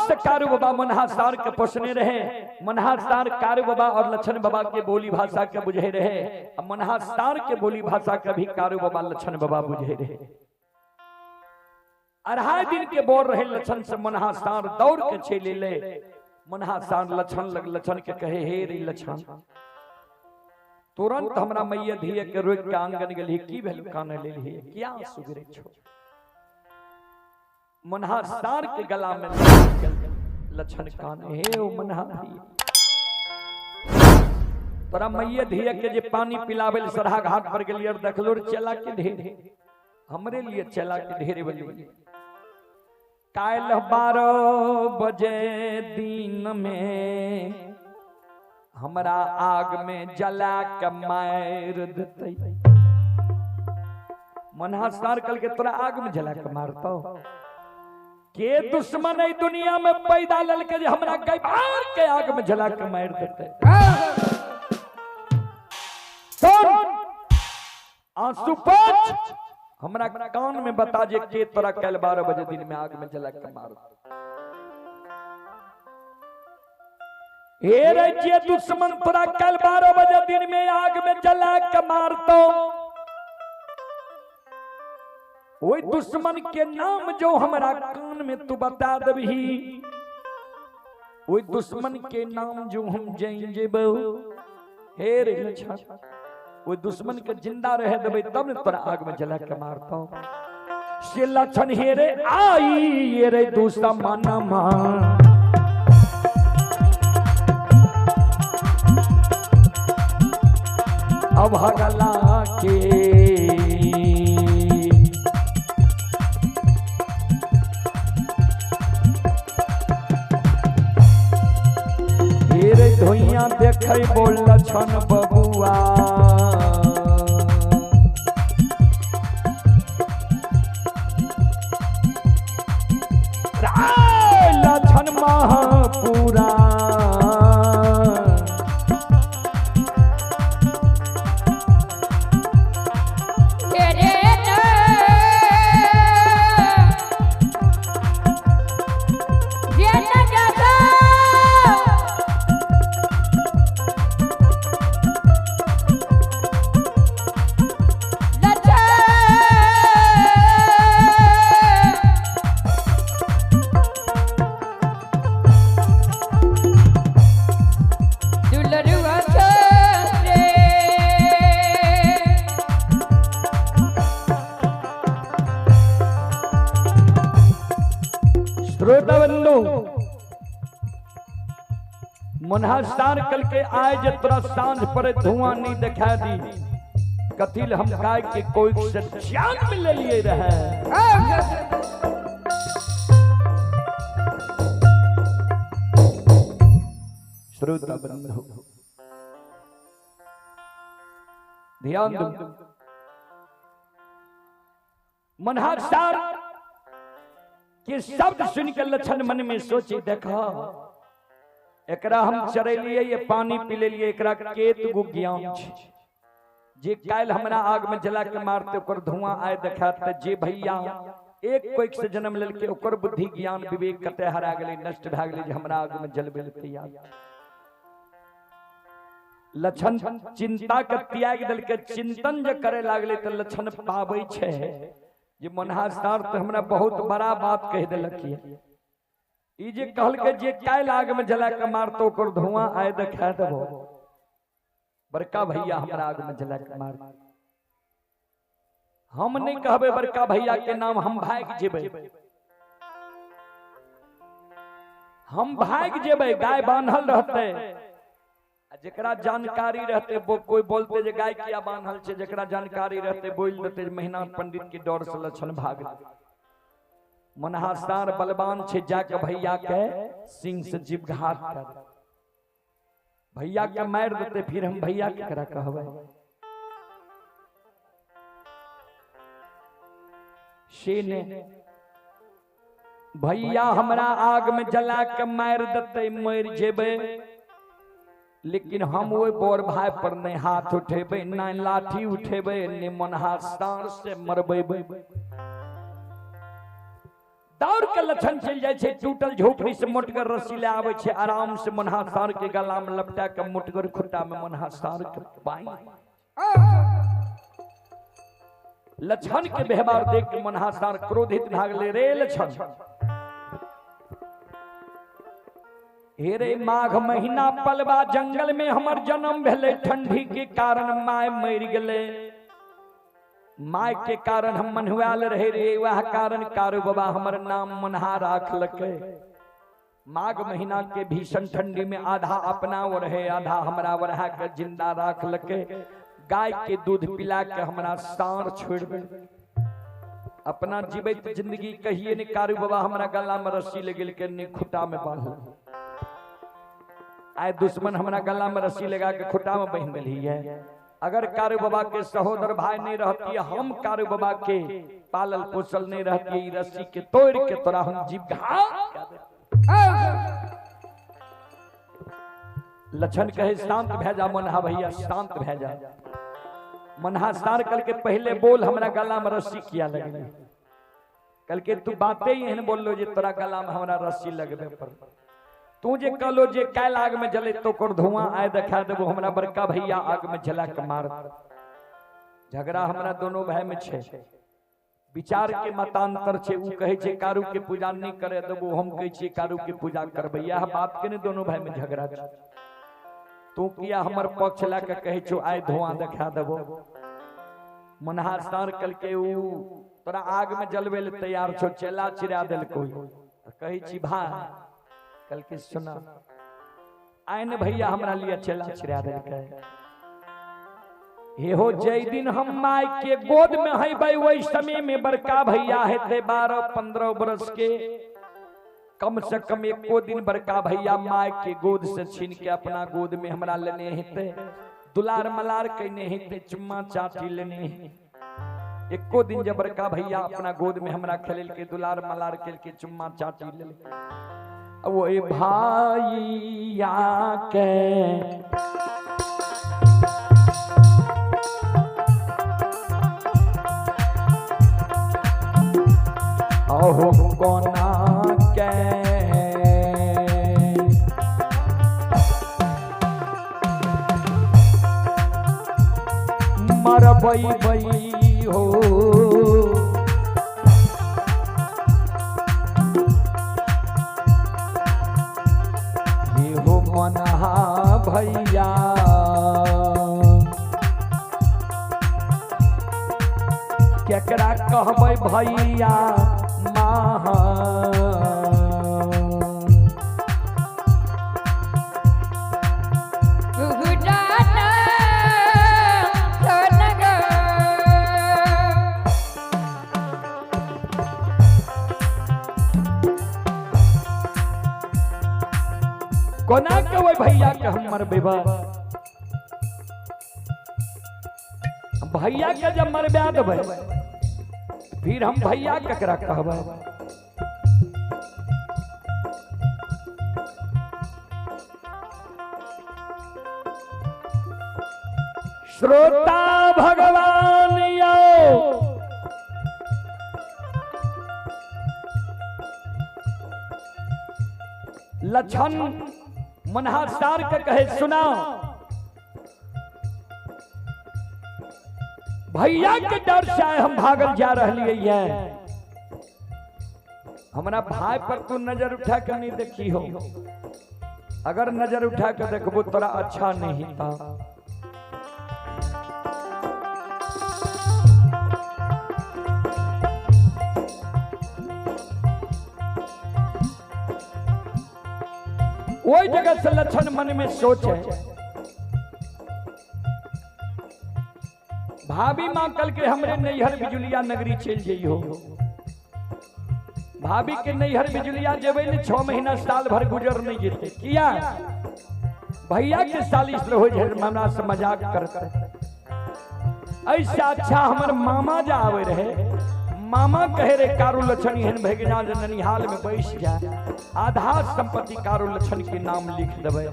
से कारू बाबा मनहा सार के पोसने रहे। मनहा सार कारू बाबा और लक्षण बाबा के बोली भाषा के बुझे रहे, मनहा सार के बोली भाषा के भी कारू बाबा लक्षण बाबा बुझे रहे। 2.5 दिन के बोल रहे लक्षण से मनहा सार दौड़ के चले ले। मनहा सार लक्षण लग लक्षण के कहे, हे रे लक्षण, तुरंत हमरा मैया धीए के रोक के आंगन गेली, की भेल काने लेली, किया सुगरे छो। मनहा सार के गला में लक्षण काने, हे ओ मनहा धीए, तोरा मैया धीए के जे पानी पिलावे सरहा घाट पर गेलिए देखलो चला के ढेर, हमरे लिए चला के ढेर बली। काल 12 बजे दिन में हमरा आग में जला के मार देते। मनहा सार कल के तोरा आग में जला के मारतो के दुश्मन है दुनिया में पैदा ललके हमरा गैबार के आग में जला के मार देते। सुन आंसू पोंछ, हमरा कान में बता जे के तोरा कल 12 बजे दिन में आग में जला के मार। हे रे जे दुश्मन तोरा कल 12 बजे दिन में आग में जला के मारतो, ओई दुश्मन के नाम जो हमरा कान में तू बता दबही, ओई दुश्मन के नाम जो हम जान जेबो। हे रे लक्षण, ओई दुश्मन के जिंदा रहे देबै तब न तोरा आग में जला के मारतो। से लक्षण हे रे आई ये रे दुश्मन मां, अभगला के हेरे धोइया देखे बोल लक्षण बबुआ, लक्षण महापुरा। मनहा सार कल के आए जे तोरा सांझ पर धुआं नहीं दिखा दी, कथिल हम गाय के कोई से जान में ले लिए रहे। श्रोता बंधु ध्यान दो, मनहा सार के शब्द सुनकर लक्षण मन में सोचे, देखा एकरा हम चरेलिए ये पानी पी लेलिए, एकरा केत गो ज्ञान छे जे काल हमरा आग में जला के मारते ओकर धुआं आए देखाते। जे भैया एक कोइक से जन्म लेलके ओकर बुद्धि ज्ञान विवेक कते हरा गेलै, नष्ट भए गेलै जे हमरा आग में जलबे ले तैयार। लक्षण चिंता के त्याग देलके, चिंतन जे करे लागले त लक्षण पाबै छे जे मनहा सार त हमरा बहुत बड़ा बात कह देलक। ई जे कहलके जे काल आग में जला के मारतो ओकर धुआं आए देखा देबो, बड़का भैया हमरा आग में जला के मार। हम नहीं कहबे बड़का भैया के नाम, हम भाग जेबै, हम भाग जेबै। गाय बान्हल रहते, जेकरा जानकारी रहते वो कोई बोलते जे गाय किया बान्हल छे, जेकरा जानकारी रहते बोल देते। महीना पंडित के डर से लक्षण भाग। मनहा सार बलवान छे, जाके भैया के सिंह से जीव घात कर भैया के मार देते, फिर हम भैया के करा कहबै। से ने भैया हमरा आग में जला के मार देते, मर जेबै, लेकिन हम ओहि बड़ भाई पर नहीं हाथ उठेबै, नहीं लाठी उठेबै, नहीं मनहा सार से मरबै। दौड़ के लक्षण चलि जाइ छै, टूटल झोपड़ी से मोटगर रस्सी ले आबै छै, आराम से मनहा सार के गला में लपटा के मोटगर खुट्टा में मनहा सार के बांध। लक्षण के व्यवहार देख के मनहा सार क्रोधित भागले, रे लक्षण हे रे माघ महीना पलवा जंगल में हमर जन्म भेले, ठंडी के कारण my मरि गेले, my के कारण हम मन्हुआल रहे रे, वह कारण कारू बाबा हमर नाम मनहा राखलकै। माघ महीना के भीषण ठंडी में आधा अपना वो रहे आधा हमरा वरहा के जिंदा राखलकै, गाय के दूध पिला के हमरा सार छोड़ दे, अपना जीवित जिंदगी कहिए ने कारू बाबा हमरा गला में रस्सी लगेल के ने खुटा में बांधल। आए दुश्मन हमरा गला में रस्सी लगा के खुटा में बांध देली है। अगर कारू बाबा के सहोदर भाई नहीं रहती, हम कारू बाबा के पालल पोसल नहीं रहती, रस्सी के तोड़ के तोरा हम जीव घा। लक्षण कहे शांत भै जा मनहा भैया, शांत भै जा। मनहा सार कल के पहले बोल हमरा गला में रस्सी किया लगे, कल के तू बातें ही एहन बोललो जे तोरा गला में हमरा रस्सी लगबे पर, तू जे कहलो जे काल्हि आग में जले तो कर धुआं आए देखा देबो, हमरा बड़का भैया आग में जला के मार। झगड़ा हमरा दोनों भाई में छे, विचार के मतांतर छे। उ कहे छे कारू के पूजा नहीं करे देबो, हम कहे छियै कारू के पूजा करबै। यह बात के ने दोनों भाई में झगड़ा छे। तू किया हमर पक्ष ला के कहे छो आए धुआं देखा देबो। मनहा सार कल के उ तोरा आग में जलवे ले तैयार छो, चेला चिरा देलको। कहे छी भाई कल के सुना आए ने भैया हमरा लिए चेला चिरा देलकै। हे हो जय दिन हम my के गोद में हेबै ओहि समय में बड़का भैया हेतै 12-15 बरस के, कम से कम एको दिन बड़का भैया my के गोद से छीन के अपना गोद में हमरा लेने हेतै, दुलार मलार कने हेतै, चुम्मा चाटी लेने हेतै। एको दिन जब बड़का भैया अपना गोद में हमरा खेललकै, दुलार मलार केलकै, चुम्मा चाटी लेलकै, ओए भाइया के अहो कोना के मरबै बै हो। मनहा भैया केकरा कहबै भैया महा। कोना के ओहि भैया के हम मरबेबै? भैया के जब मरबा देबै फिर हम भैया केकरा कहबै? श्रोता भगवान यो लक्षण मनहा सार के कहे सुना, भैया के डर से आए हम भागल जा रही है, हमरा भाई पर तू नजर उठा के नहीं देखी हो, अगर नजर उठा के देखबो तोरा अच्छा नहीं था। वही जगह से लक्षण मन में सोचे, भाभी मां कल के हमरे नैहर बिजुलिया नगरी चल जइहो। भाभी के नैहर बिजुलिया जेबै ने 6 महीना साल भर गुजर नहीं जेते। किया? भैया के सालिश रहो जे हमरा से मजाक करते। ऐसा अच्छा हमर मामा जा आवे रहे, मामा कहे रे कारू लक्षण एहन भगना जे ननिहाल में बैस जाए, आधा संपत्ति कारू लक्षण के नाम लिख देबै।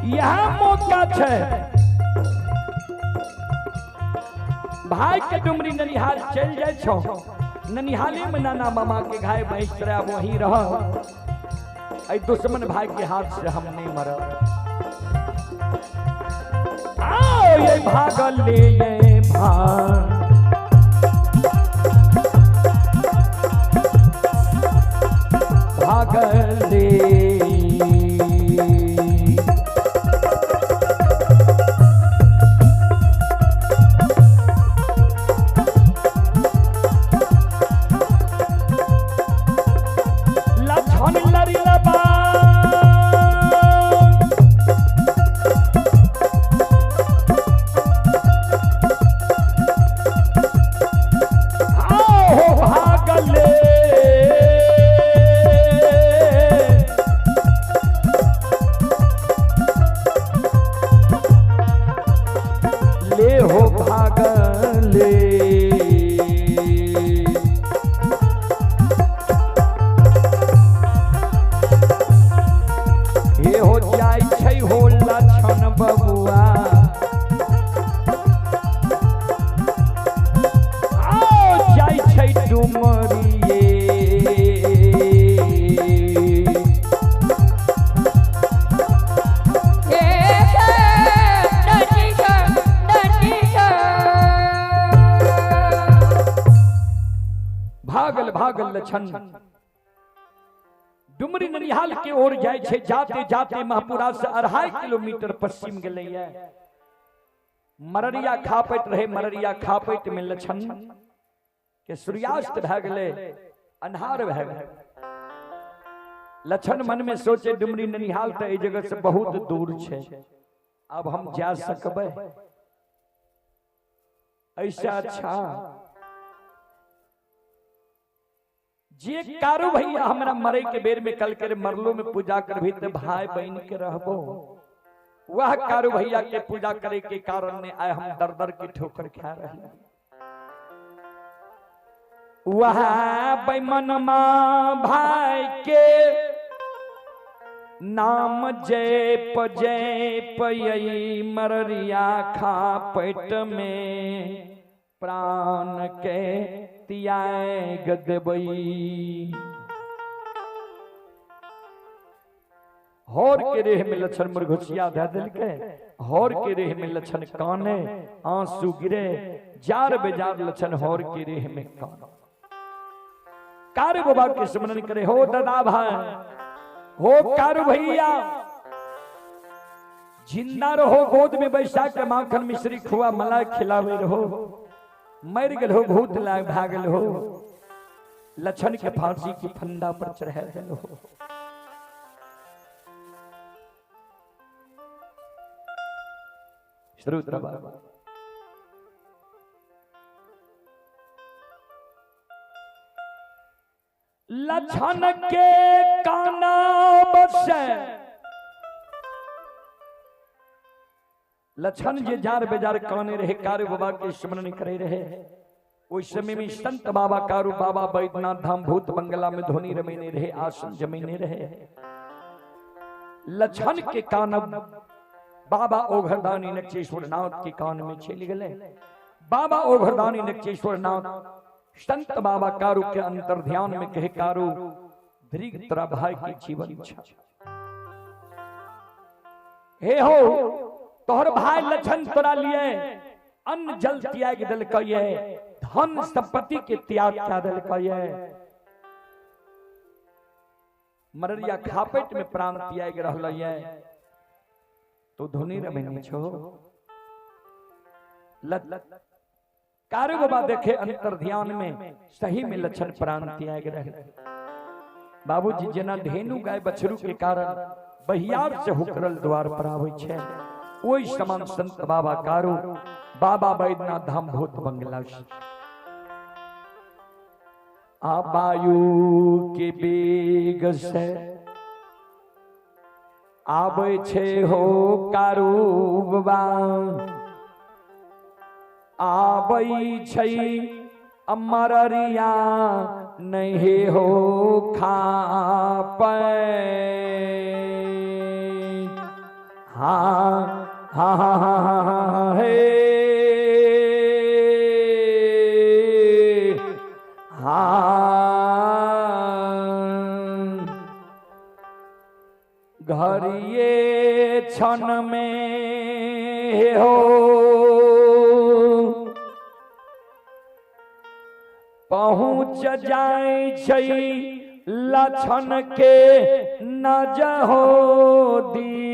यह मौका छै। भाई के डुमरी ननिहाल चल जाए छो, ननिहाले में नाना मामा के घाय भैंस चराब वहीं रह, ऐ दुश्मन भाई के हाथ से हम नहीं मरब। आओ ये भागल ले ये भाग भागल ले भागल लक्षण डुमरी ननिहाल के ओर जाय छे, जाते जाते महपुरा से 2.5 किलोमीटर पश्चिम गेलै। मररिया खापैत रहे, मररिया खापैत में लक्षण के सूर्यास्त भए गेलै, अन्हार भए गेलै। लक्षण मन में सोचे डुमरी ननिहाल त एहि जगह से बहुत दूर छे, अब हम जा सकबै, ऐसा अच्छा जे कारू भैया हमरा मरे के बेर में कल के मरलो में पूजा करभी त भाई बहन के रहबो, वह कारू भैया के पूजा करे के कारण ने आए हम दर दर की ठोकर खा रहे। वह बेमनमा भाई के नाम जय जय पयई मररिया खापट में प्राण के त्याग देबई। होर के रेह में लक्षण मुरघुसिया धऽ देलकै, होर के रेह में लक्षण काने आंसू गिरे, जार बेजार लक्षण होर के रेह में कान। कारू बाबा के स्मरण करे, हो दादा भाई, हो कारू भैया, जिंदा रहो, गोद में बैसा के माखन मिश्री खुआ मलाई खिलावे रहो, मर गल हो भूत लाग भागल हो, लक्षण के फांसी की फंदा पर चढ़ा गल हो। बाबा लक्षण के काना बसे, लक्षण जे जार बेजार काने रहे, कारू बाबा के स्मरण करे रहे। उस समय में संत बाबा कारू बाबा बैद्यनाथ धाम भूत बंगला में धुनी रमेने रहे, आसन जमीने रहे। लक्षण के कान बाबा ओघरदानी नक्षेश्वर नाथ के कान में चल गए। बाबा ओघरदानी नक्षेश्वर नाथ संत बाबा कारू के अंतर ध्यान में कहे, कारू दीर्घ तोरा भाई के जीवन छा, हे हो तोहर भाई लक्षण तोरा लिए अन्न जल त्याग दिलकै, धन संपत्ति के त्याग क्या दिलकै, मररिया खापेट में प्राण त्याग रहलै, तो धुनी रमेनी छो। कारू बाबा देखे अंतर ध्यान में सही में लक्षण प्राण त्याग रहे। बाबूजी जना धेनु गाय बछरू के कारण बहियार से हुकरल द्वार पर आवे छे, ओहि समान संत बाबा कारू बाबा बैद्यनाथ धाम भूत बंगला से आ वायु के बेग से आबै छे हो कारू बाबा, आबै छै अमररिया नहीं हो खापै। हाँ हाँ हाँ हाँ हे। घड़िए क्षण में हो पहुँच जाय छै लक्षण के न हो दी।